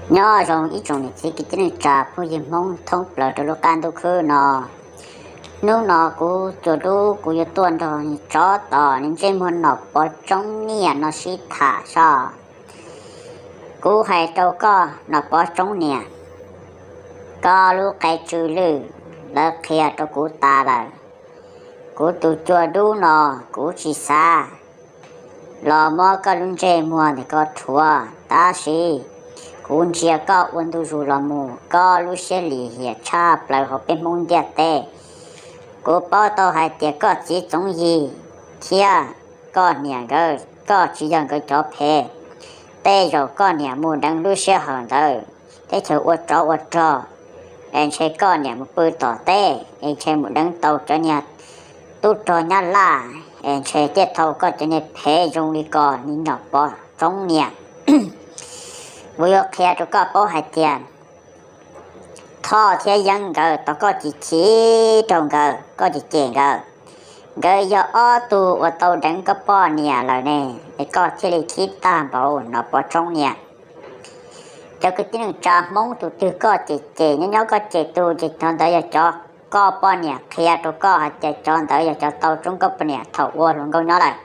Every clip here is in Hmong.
Nyob zoo ib tsoom niam txiv kwv tij neej tsa phooj ywg Hmoob thoob plaws rau lub qab ntuj khwb no. Hnub no kuv cua dub kuv yuav tuaj nrog tsov tom nws ntsej muag Nom Pov Tsoob Niam no sib tham soj. Kuv hais rau koj Nom Pov Tsoob Niam, koj lub qe tsw lwj lawv qhia rau kuv tas lawm. Kuv tus cua dub no kuv tsis xav los muab koj lub ntsej muag ntawm ko rhuav, tab sis kuv ntsia koj ua ntu zus los mus, koj lub siab lim hiam tshaj plaws hauv peb Hmoob ntiaj teb. Kuv paub tau hais tias koj txiv Txoov Yig thiab koj niam nkawd, koj tsis yog nkawd cov phem. Tej zaum koj niam mus deev lub sij hawm ntawd teb chaws ua tsov ua rog, es ntshe koj niam mus pw tom teb, es ntshe mus deev tau cov niag tub rog Nyab Laj, es ntshe thiaj tau koj cov niag phem zoo li ko, niag Nom Pov Tsoob Niam. Kuv yuav qhia rau koj paub hais tias Thoj thiab Yeeb nkawd tau koj cim chim rau nkawd, koj cem cem nkawd. Nkawd yog ob tug uas tau deev koj poj niam lawm ne, es koj thiaj li khib tag npaum Nom Pov Tsoob Niam. Cov kwv tij neej tsa Hmoob tus twg koj cem cem nyob nyob koj cem tus ces cov ntawd yog cov koj poj niam qhia rau koj hais tias cov ntawd yog cov tau tsoob koj poj niam thaum ua hluas nkauj nyob lawm.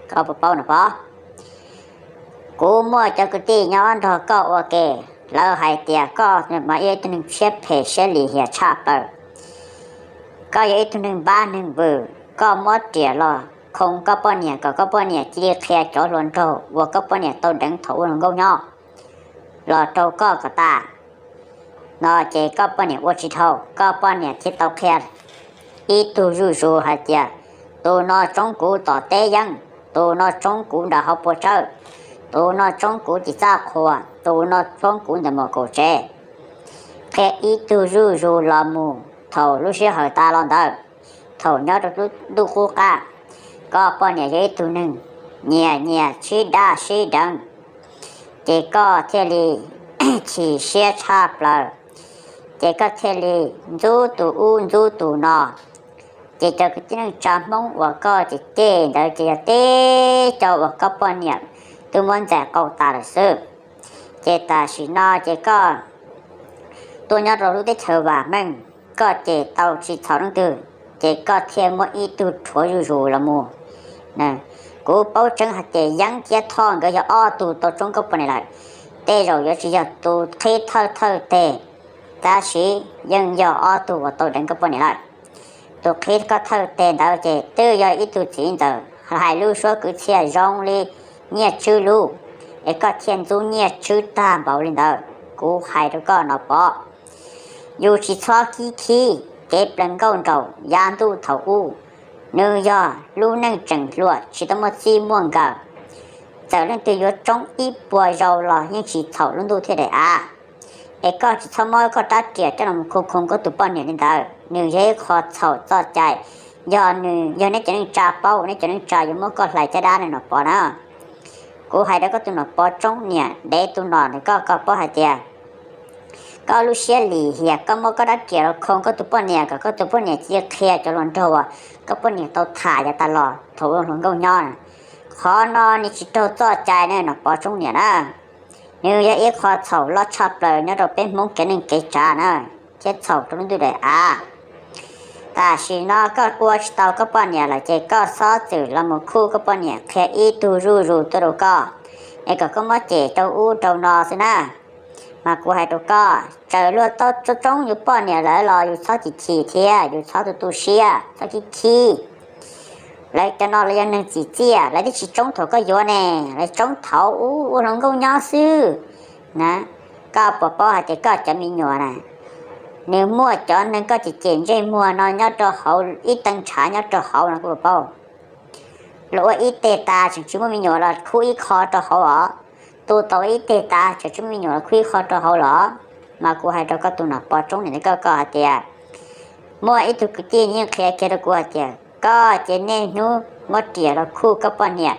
Koj puas paub Nom Pov? Kuv muaj cov kwv tij nyob nrog koj ua ke, lawv hais tias koj mas yog ib tug neeg siab phem siab lim hiam tshaj plaws. Koj yog ib tug neeg npab neeg vwm, koj muab riam los khoo koj poj niam kom koj poj niam cia li qhia cov hluas nraug uas koj poj niam tau deev thaum ua hluas nkauj nyob los rau koj kom tas. No ces koj poj niam ua tsis dhau, koj poj niam thiaj tau qhia ib tug zuj zus hais tias tus no tsoob kuv tom teb yeeb, tus no tsoob kuv nram hauv pua tsawb, tus no tsoob kuv tim txaj qhua, tus no tsoob kuv ntawm muam kaum tsev. Qhia ib tug zuj zus los mus thaum lub sij hawm tas los ntawd, thaum nyob rau lub ntuj qub qab, koj poj niam yog ib tug neeg nyias nyias sib dab sib deev, ces koj thiaj li chim siab tshaj plaws, ces koj thiaj li ntxub tus ub ntxub tus no. Ces cov kwv tij neej tsa Hmoob uas koj cem cem ntawd ces yog teb cov uas koj poj niam twb muab ntxais qau tas lawm xwb. Ces tam sim no ces koj tuaj nyob rau lub teb chaws vam meej, koj cem tau tsis txhaum leej twg, ces koj thiaj muab ib tug rhuav zuj zus los mus. Kuv paub tseeb hais tias Yeeb thiab Thoj nkawd yog ob tug tau tsoob koj poj niam lawm, tej zaum yuav tsis yog tus qhib thawj thawj teg, tab sis yeej yog ob tug uas tau deev koj poj niam lawm. Tus qhib koj thawj teg ntawd ces twb yog ib tug txiv ntxawm hais lub suab kwv txhiaj zoo li Nyiaj Tswb lub, es koj thiaj ntxub Nyiaj Tswb tag npaum li ntawd. Kuv hais rau koj Nom Pov, yus tsis txhob khib khib kev plees nkauj nraug yav ntuj thaum ub. Nws yog lub neej tseem hluas tsis tau muaj txij muaj nkawm, txawm leej twg yuav tsoob ib puas zaus los yeej tsis txhaum lub ntuj thiab daim av. Es koj tsis txhob muab koj rab riam coj los khoo khoo koj tus poj niam li ntawd. Nws yog ib qho txhaum txoj cai, yog nws, yog neb cov neej tsa paub, neb cov neej tsa yuav muab koj hlais caj dab no Nom Pov na. Kuv hais rau koj tus Nom Pov Tsoob Niam, dev tus nom ntawm koj, koj paub hais tias koj lub siab lim hiam, koj muab koj rab riam los khoo koj tus poj niam kom koj tus poj niam cia li qhia cov hluas nraug uas koj poj niam tau tham yav tas los thaum ua hluas nkauj nyob. Qhov no nws tsis raug txoj cai ne Nom Pov Tsoob Niam na. Nws yog ib qho txhaum loj tshaj plaws nyob rau peb Hmoob kev neej kev tsav na, thiab txhaum rau lub ntuj daim av. Tam sim no koj ua tsis tau koj poj niam lawm ces koj xob txwm los mus khuj koj poj niam qhia ib tug zuj zus tuaj rau koj, es kom koj muab cem rau ub rau no xwb na. Mas kuv hais rau koj, txawm luag tau tsoob yus poj niam lawm los yus txhob chim chim thiab yus txhob tu tu siab, txhob khib khib. Lawv cov no lawv yog neeg txim txiaj, lawv twb tsis tsoob thaum koj yuav ne, lawv tsoob thaum ub ua hluas nkauj nyob xwb na. Koj puas paub hais tias koj cov me nyuam na, nws muaj cov neeg koj cem cem ntsej muag no nyob rau hauv ib teev ntshav nyob rau hauv no koj puas paub? Los ua ib teg tas tseem tsis muaj me nyuam los khub ib qho rau hauv os. Tu tau ib teg tas tseem tsis muaj me nyuam los khub ib qho rau hauv los? Mas kuv hais rau koj tus Nom Pov Tsoob Niam ntawm koj, koj hais tias, muaj ib tug kwv tij yeej qhia kiag rau kuv hais tias koj ces niaj hnub muab riam los khuj koj poj niam,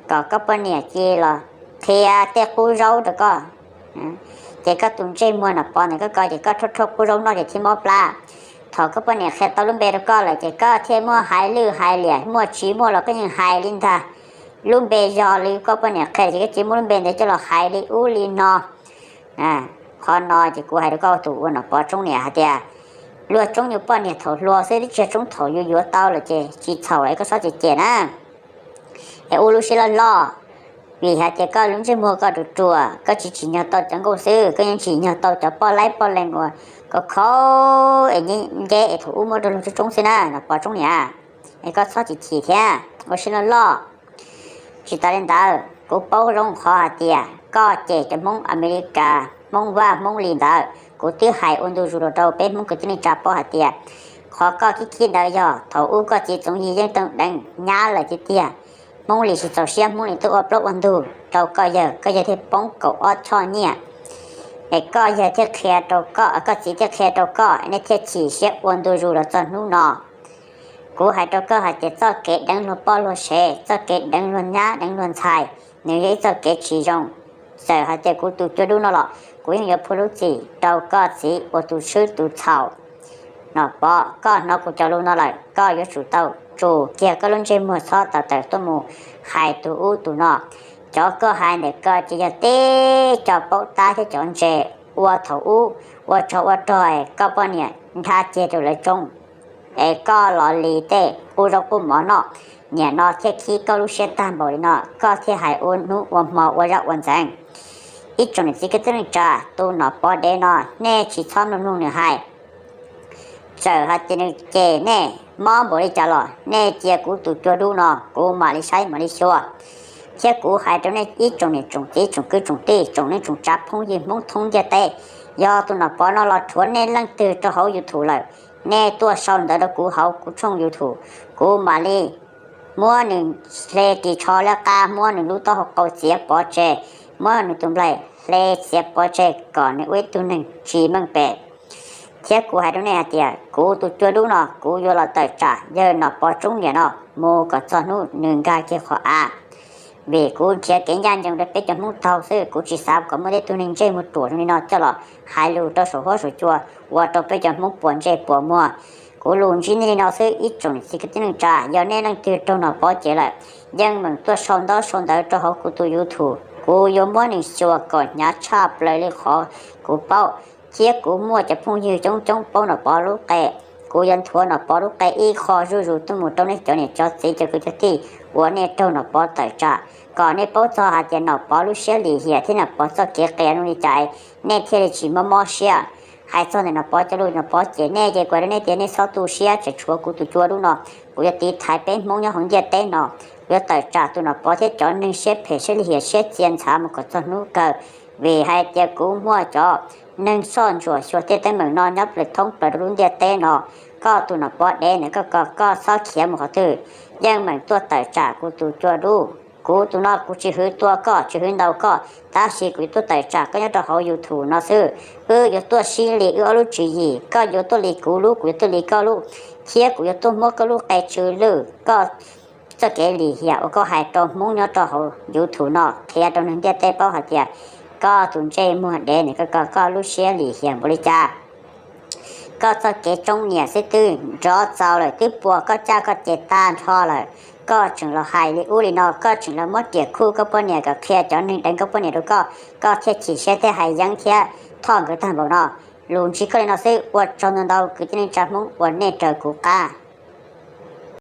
kom koj poj niam cia li los qhia tej qub zaub rau koj. Ces koj tus ntsej muag Nom Pov ntawm koj, koj ces koj rhuaj rhuaj qub zaub noj ces thiaj mob plab. Thaum koj poj niam qhia tau lub npe rau koj lawm ces koj thiaj muaj hais lwj hais liam, muaj tsis muaj los koj yeej hais li ntag. Lub npe yog li koj poj niam qhia ces koj cia li muab lub npe ntawd coj los hais li ub li no. Qhov no ces kuv hais rau koj tus ua Nom Pov tsoob niam hais tias, luag tsoob yus poj niam thaum hluas xwb, twb tsis yog tsoob thaum yus yuav tau lawm ces tsis txhaum es koj txhob cem cem na. Es ua lub siab loj loj, vim hais tias koj lub ntsej muag koj ruam ruam, koj tsis tsim nyog tau cov nkauj xwb, koj yeej tsim nyog tau cov poj laib poj leeg uas khov khov es nceb es thaum ub muab rau luag tsoob tsoob xwb na Nom Pov tsoob niam. Es koj txhob chim chim thiab, ua siab loj loj. Tsis tas li ntawd, kuv paub zoo qhov hais tias koj cem cov Hmoob Amelikas, Hmoob Vaj, Hmoob Lis ntawd, kuv twb hais ua ntu zus los rau peb Hmoob kwv tij neej tsa paub hais tias qhov koj khib khib ntawd yog thaum ub koj txiv Txoov Yig yeej tau deev nyab lawm tiag tiag. Hmoob Lis tsis txaus siab, Hmoob Lis tuaj ua plaub ua ntug rau koj yawg, koj yawg thiaj poob kaum ob choj nyiaj. Es koj yawg thiaj qhia rau koj, koj txiv thiaj qhia rau koj, nej thiaj chim siab ua ntu zus los txog hnub no. Kuv hais rau koj hais tias txoj kev deev luag poj luag sev, txoj kev deev luag nyab deev luag ntxhais, nws yog ib txoj kev tsis zoo. Txawm hais tias kuv tus cua dub no los kuv yeej yuav phua lub txim rau koj txiv ua tus swb tus txhaum. Nom Pov, koj hnov kuv cov lus no lawm, koj yuav tsum tau tsum kiag koj lub ntsej muag txhob tawm tawm tuaj mus hais tus ub tus no. Cov koj hais ntawm ko ces yog teb cov paub tab thiab cov ntse ua thaum ub ua tsov ua rog, koj poj niam nrhab ceg rau lawv tsoob, es koj los li tej qub zaub qub mov noj, niam no thiaj khib koj lub siab tag npaum li no, koj thiaj hais ua hnub ua hmo ua zaj ua ntxeev. Ib tsoom niam txiv kwv tij neej tsa, tus Nom Pov dev no nej tsis txhob mloog mloog nws hais. Txawm hais tias nws cem nej mob npaum li cas los nej cia kuv tus cua dub no kuv mam li saib mam li xyuas. Thiab kuv hais rau nej ib tsoom niam tsoom txiv tsoom kwv tsoom tij tsoom neej tsoom tsav phooj ywg Hmoob thoob ntiaj teb, yog tus Nom Pov no los rhuav nej leej twg rau hauv YouTube lawm, nej tuaj sau ntawv rau kuv hauv kuv tshooj YouTube, kuv mam li muab nws hle ris tsho liab qab, muab nws lub taub hau qau txiav pov tseg, muab nws tus nplaig hle txiav pov tseg kom nws ua ib tug neeg tsis meej pem. Thiab kuv hais rau nej hais tias kuv tus cua dub no kuv yuav los tawm tsam yawg Nom Pov tsoob niam no mus kom txog hnub nws nkag kiag qhov av. Vim kuv nrhiav kev ncaj ncees rau peb cov Hmoob taug xwb, kuv tsis xav kom muaj tej tug neeg ntsej muag ruam zoo li no coj los hais lus rau saum huab saum cua ua rau peb cov Hmoob puas ntsej puas muag. Kuv lus ntsib nej li no xwb ib tsoom niam txiv kwv tij neej tsa, yog nej leej twg raug Nom Pov cem lawm, yeej meem tuaj sau ntaub sau ntawv rau hauv kuv tus YouTube, kuv yuav muab nws xyuas kom hnyav tshaj plaws li qhov kuv paub. Thiab kuv muaj cov phooj ywg coob coob paub Nom Pov lub qe, kuv yuav nthuav Nom Pov lub qe ib qho zuj zus tuaj mus rau nej cov niam cov txiv cov kwv cov tij uas nej raug Nom Pov tawm tsam, kom nej paub txog hais tias Nom Pov lub siab lim hiam thiab Nom Pov txoj kev qias zoo li cas, nej thiaj li tsis mob mob siab. Hais txog ntawm Nom Pov cov lus Nom Pov cem nej ces kuv hais rau nej tias nej txhob tu siab, tseem tshuav kuv tus cua dub no, kuv yuav tiv thaiv peb Hmoob nyob hauv ntiaj teb no, kuv yuav tawm tsam tus Nom Pov thiab cov neeg siab phem siab lim hiam siab txia ntxhav mus kom txog hnub kawg. Vim hais tias kuv muaj cov neeg soj ntsuam xyuas tej teeb meem no nyob plaws thoob plaws rau lub ntiaj teb no. Koj tus Nom Pov dev ntawm koj ko koj txhob khiav mus qhov twg, yeej meem tuaj tawm tsam kuv tus cua dub. Kuv tus no kuv tsis hwv tua koj tsis hwv ntaus koj, tab sis kuv yuav tuaj tawm tsam koj nyob rau hauv YouTube no xwb. Wb yuav tuaj sib li wb ob lub tswv yim, koj yuav tuaj li kuv lub kuv yuav tuaj li koj lub, thiab kuv yuav tuaj muab koj lub qe tsw lwj. Koj txoj kev lim hiam uas koj hais rau Hmoob nyob rau hauv YouTube no qhia rau neeg ntiaj teb paub hais tias koj tus ntsej muag dev ntawm koj ko koj lub siab lim hiam npaum li cas. Koj txoj kev tsoob niam xwb twb nrov txaus lawm, twb puas koj caj koj ces tag nrho lawm, koj tseem los hais li ub li no, koj tseem los muab riam khuj koj poj niam kom qhia cov neeg deev koj poj niam rau koj, koj thiaj chim siab thiab hais yeeb thiab thoj nkawd tag npaum no. Lus ntsib koj li no xwb, ua tsaug ntau ntau kwv tij neej tsa Hmoob uas nej raws kuv qab.